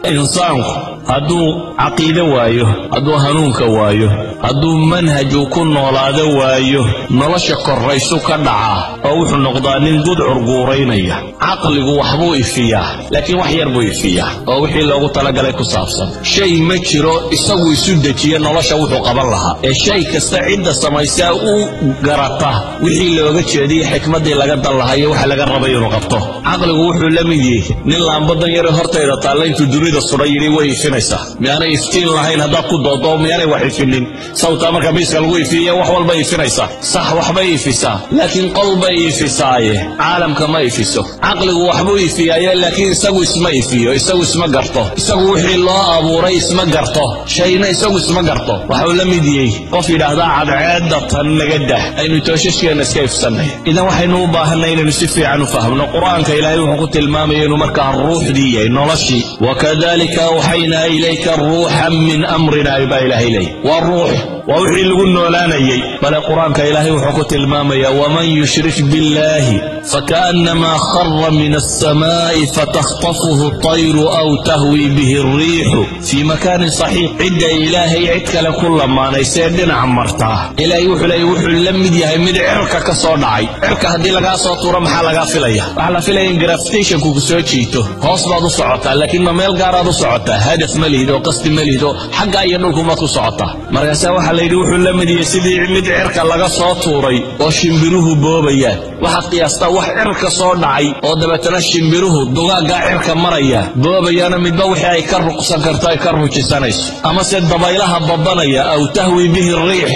Insaanku hadduu caqiide waayo, hadduu hanuunka waayo, hadduu manhaj uu ku noolaado waayo, nolosha korraysu ka dhacaa oo wuxuu noqdaa nin gudcur guuraynaya. Caqligu waxbuu ifiyaa, laakiin wax yar buu ifiyaa oo wixii loogu talagalay ku saabsan. Shay ma jiro isagu isu dejiya nolosha wuxuu qaban lahaa, ee shay kasta cidda samaysaa u garata wixii looga jeediyey, xikmaddii laga dan lahaa iyo waxa laga rabay inuu qabto. Caqligu wuxuu la mid yihi nin laambadan yare hortayda taalla intuu dunida sudhay yidhi way ifinaysaa. Miyaanay iftiin lahayn haddaad ku doodo? Miyaanay wax ifinin? Sawtaa marka miiska lagu ifiye wax walbay ifinaysaa. Sax, waxbay ifisaa, laakiin qol bay ifisaaye, caalamka ma ifiso. Caqligu waxbuu ifiyaaye, laakiin isagu isma ifiyo, isagu isma garto, isagu wixii loo abuuray isma garto, shayna isagu isma garto. Waxau la mid yahay qof yidhaahdaa cadceedda tan naga dah, aynu tooshashkeenna iska ifsannay. Idan waxaynu u baahanay inaynu si fiican u fahmno qur-aanka. Ilaahay wuxuu ku tilmaamaya inuu markaa ruuxdii yahay noloshii. Wakadalika awxaynaa ilayka ruuxan min amrina baa ilaahay leeyay. Waa ruux, waa wixii lagu noolaanayey. Bale qur-aanka ilaahay wuxuu ku tilmaamayaa waman yushrik biاllahi fakaأnama khara min الsamaaءi fatakhtafuhu الطayru aw tahwi bihi الriixu fii makaanin saxiix. Cidda ilaahay cid kale ku lamaanaysee dhinac martaa, ilaahay wuxuu leeyay wuxuu la mid yahay mid cirka ka soo dhacay. Cirka haddii lagaa soo tuuro, maxaa lagaa filaya? Waxaa la filaya in gravitationku ku soo jiito. Hoos baad u socotaa, laakiin ma meel gaaraad u socotaa? Hadaf ma lihid oo qasdi ma lihid oo xagga iyo dhulkumaad ku socotaa. Markaasaa waxaa la yidhi wuxuu la mid yahay sidii mid cirka laga soo tuuray oo shimbiruhu boobayaan. Waxaad qiyaastaa wax cirka soo dhacay oo dabeetana shimbiruhu dugaaggaa cirka maraya boobayaana, midba wixii ay ka ruqsan karto ay ka rujisanayso, amase dabaylaha babanaya, aw tahwi bihi riix,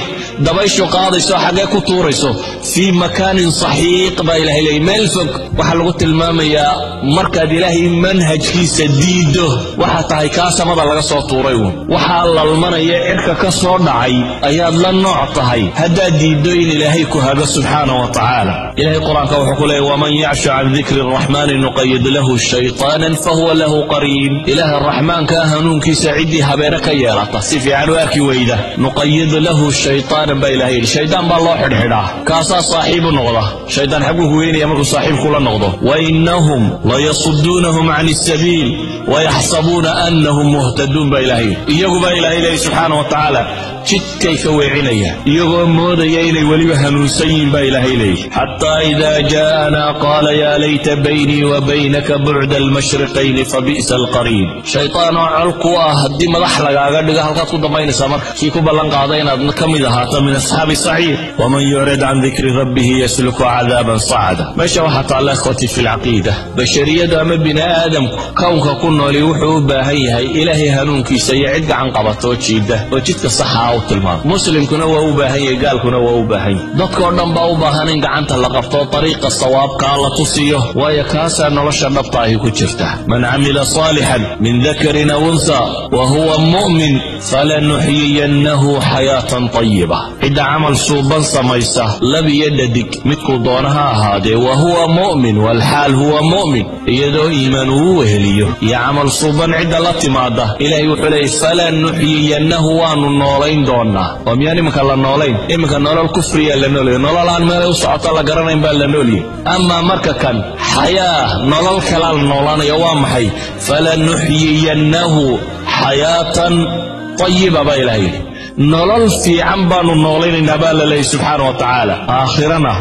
dabayshu qaadayso, xaggee ku tuurayso, fii makaanin saxiiq baa ilahay leeyay, meel fog. Waxaa lagu tilmaamayaa markaad ilaahay manhajkiisa diiddo, waxaa tahay kaa samada laga soo tuuray uun. Waxaa lalmanaya cirka ka soo dhacay ayaad la nooc tahay haddaad diiddo in ilaahay ku hago subxaana wa tacaala. Ilahay qur-aanka wuxuu ku leeyay waman yacshu can dikri araxmaani nuqayid lahu shayطaanan fahuwa lahu qariin. Ilaaha raxmaanka hanuunkiisa ciddii habeene ka yeelata, si fiican u arki weyda, nuqayid lahu shayطaanan baa ilahay yidhi, shaydaan baa loo xidhxidhaa, kaasaa saaxiib u noqda. Shaydaan xaguu ku weynaya markuu saaxiib kula noqdo? Wainahum layasuduunahum can الsabiil wayaxsabuuna anahum muhtaduun baa ilahay yidhi. Iyagu baa ilahay leeyay subxaana wa tacaala jidkay ka weecinaya iyagoo moodaya inay weliba hanuunsan yihiin baa ilaahay leeyay. Xataa ida jaa'anaa qaala yaa layta baynii wa baynaka bucda almashriqayni fabi'sa alqariin. Shaytaan oo col ku ah haddii madax lagaaga dhigo, halkaad ku dambaynaysaa marka kii ku ballan qaada inaad ka mid ahaato min asxaabi saciir. Waman yucrid can dikri rabbihi yasluku cadaaban sacada. Meesha waxaa taalla, ikhwatii fi lcaqiida, bashariyadu ama bini aadamku kownka ku nooli wuxuu u baahan yahay ilaahay hanuunkiisa iyo cid gacan qabato oo jiida oo jidka saxa u tilmaamo. Muslimkuna waa u baahan yahay, gaalkuna waa u baahan yahay, dadkoo dhan baa u baahan in gacanta la qabto, ariiqa sawaabkaa la tusiyo, waayo kaasaa nolosha dhabta ahi ku jirta. Man camila saalixan min dakarin aw unsa wa huwa mu'min falanuxyiyannahu xayaatan tayiba. Cidda camal suuban samaysa, lab iyo dhadig midkuu doona ha ahaadee, wa huwa mu'min, walxaal huwa mu'min, iyadoo iimaan uu weheliyo iyo camal suuban cidda la timaada, ilaahay wuxuu leeyay falanuxyiyannahu, waanu noolayn doonaa. Oo miyaan iminka la noolayn? Iminka nolol kufriyaa la noolaya, nolol aan meelay u socoto la garanayn baa la noolyahy. Amaa marka kan xayaa nolol kalaa la noolaanaya, waa maxay? Falanuxyiyannahu xayaatan tayiba baa ilahay yidhi. Nolol fiican baanu noolaynaynaa baa la leeyay subxaana wa tacaala. Aakhirana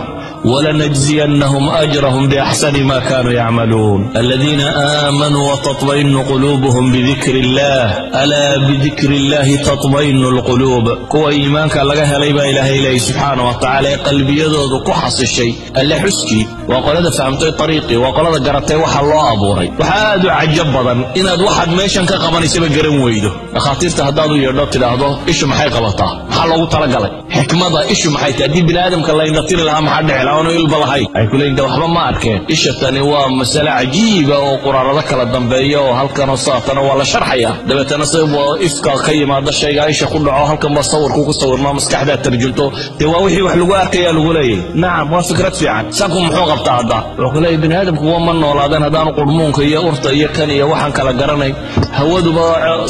ولنجزينهم أجرهم بأحسن ما كانوا يعملون. الذين آمنوا وتطمئن قلوبهم بذكر الله ألا بذكر الله تطمئن القلوب. Kuwa iimaanka laga helay baa ilaahay leeyay subxaana wa tacaala ee qalbiyadoodu ku xasishay alle xuskii, waa qolada fahamtay ariiqii, waa qolada garatay waxa loo abuuray. Waxaa aad u cajab badan inaad waxaad meeshan ka qabanaysaba garan weydo. Dhakhaatiirta haddaad u yeedho, tidhaahdo ishu maxay qabataa, maxaa loogu talagalay, xikmada ishu maxay tahay, haddii bini aadamka la indhatiri lahaa maxaa dhici lahaa oonu ilba lahayn, waxay ku leeyihin de waxba ma arkeen. Isha tani waa masale cajiiba oo quraarado kala dambeeya oo halkanoo saatana waa la sharxaya, dabeetana si ifka ka yimaada shaygaa isha ku dhaco, halkan baa sawirku ku sawirmaa, maskaxdaa tarjunto, dee waa wixii wax lagu arkaya lagu leeyahy. Nacam, waa fikrad fiican. Sanku muxuu qabtaa hadda? Wuxuu ku leeyahy bini aadamku waa ma noolaadeen haddaanu qurmuunka iyo urta iyo kan iyo waxaan kala garanayn. Hawaduba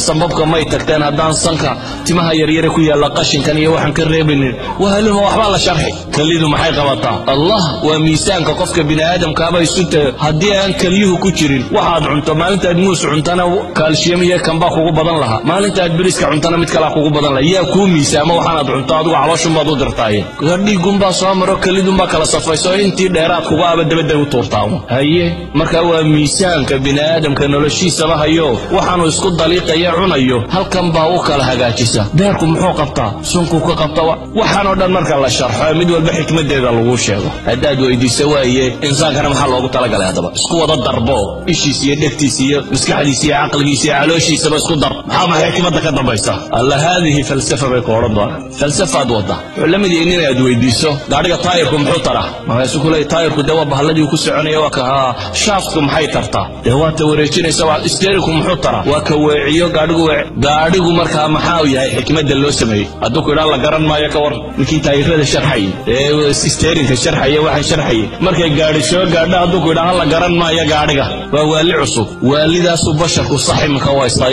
sambabka may tagteen haddaan sanka timaha yaryare ku yaalla qashinka Qashinkan iyo waxaan ka reebaynin wahaluma waxbaa la sharxi. Kelidu maxay qabataa? Allah, waa miisaanka qofka bini aadamkaaba isu tago. Haddii aan kelyuhu ku jirin, waxaad cunto, maalintaad muus cuntana kaalshiyam iyo kanbaa kugu badan lahaa, maalintaad beriska cuntana mid kalaa kugu badan lahaa. Yaa kuu miisaama waxaanaad cunto? Adigu calooshunbaad u dirtaaye, dhiigunbaa soo maro, kelidunbaa kala safayso, intii dheeraad kuga aba dabadday u tuurtaa. Haye, marka waa miisaanka bini aadamka noloshiisaba hayo. Waxaanu isku daliiqaya cunayo halkan baa u kala hagaajisa. Beerku muxuu qabtaa? Sunkuu ka qabta. Waxaanoo dhan marka la sharxo, mid walba xikmadeeda lagu sheego, haddaad weydiiso waaye insaankana maxaa loogu talagalay? Haddaba isku wada darbo, ishiis iyo dhegtiis iyo maskaxdiis iyo caqligiis iyo calooshiisaba isku dar, maxaa maxay xikmadda ka dambaysa? Alla, haadihi falsafa bay ku odhan doonaan. Falsafaad wadda wuxuu la mid yahay nin aad weydiiso gaadhiga taayirku muxuu taraa? Markaasuu ku leeyahy taayirku dee waa bahalladii ku soconaya, waa ka haa. Shaftku maxay tartaa? Dee waa ta wareejinaysa. Waa steerinku muxuu taraa? Waa ka weeciyo gaadhigu gaadhigu. Markaa maxaa yahay xikmadda loo sameeyey? Hadduu ku idhaa la garan maayo, ka war ninkii taayirada sharxayay ee steerinka sharxaya waxaan sharxayay, markay gaadhi soo gaadho hadduu ku idhaa la garan maayo gaadhiga, waa waali cusub. Waalidaasuu basharku sax iminka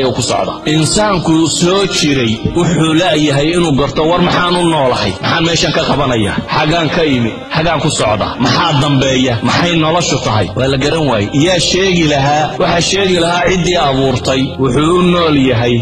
u ku socda. Insaanku soo jiray wuxuu laayahay inuu garto: war maxaan u noolahay? Maxaan meeshan ka qabanaya? Xagaan ka imi? Xagaan ku socda? Maxaa dambeeya? Maxay noloshu tahay? Waa la garan waayey. Yaa sheegi lahaa? Waxaa sheegi lahaa ciddii abuurtay. Wuxuu u nool yahay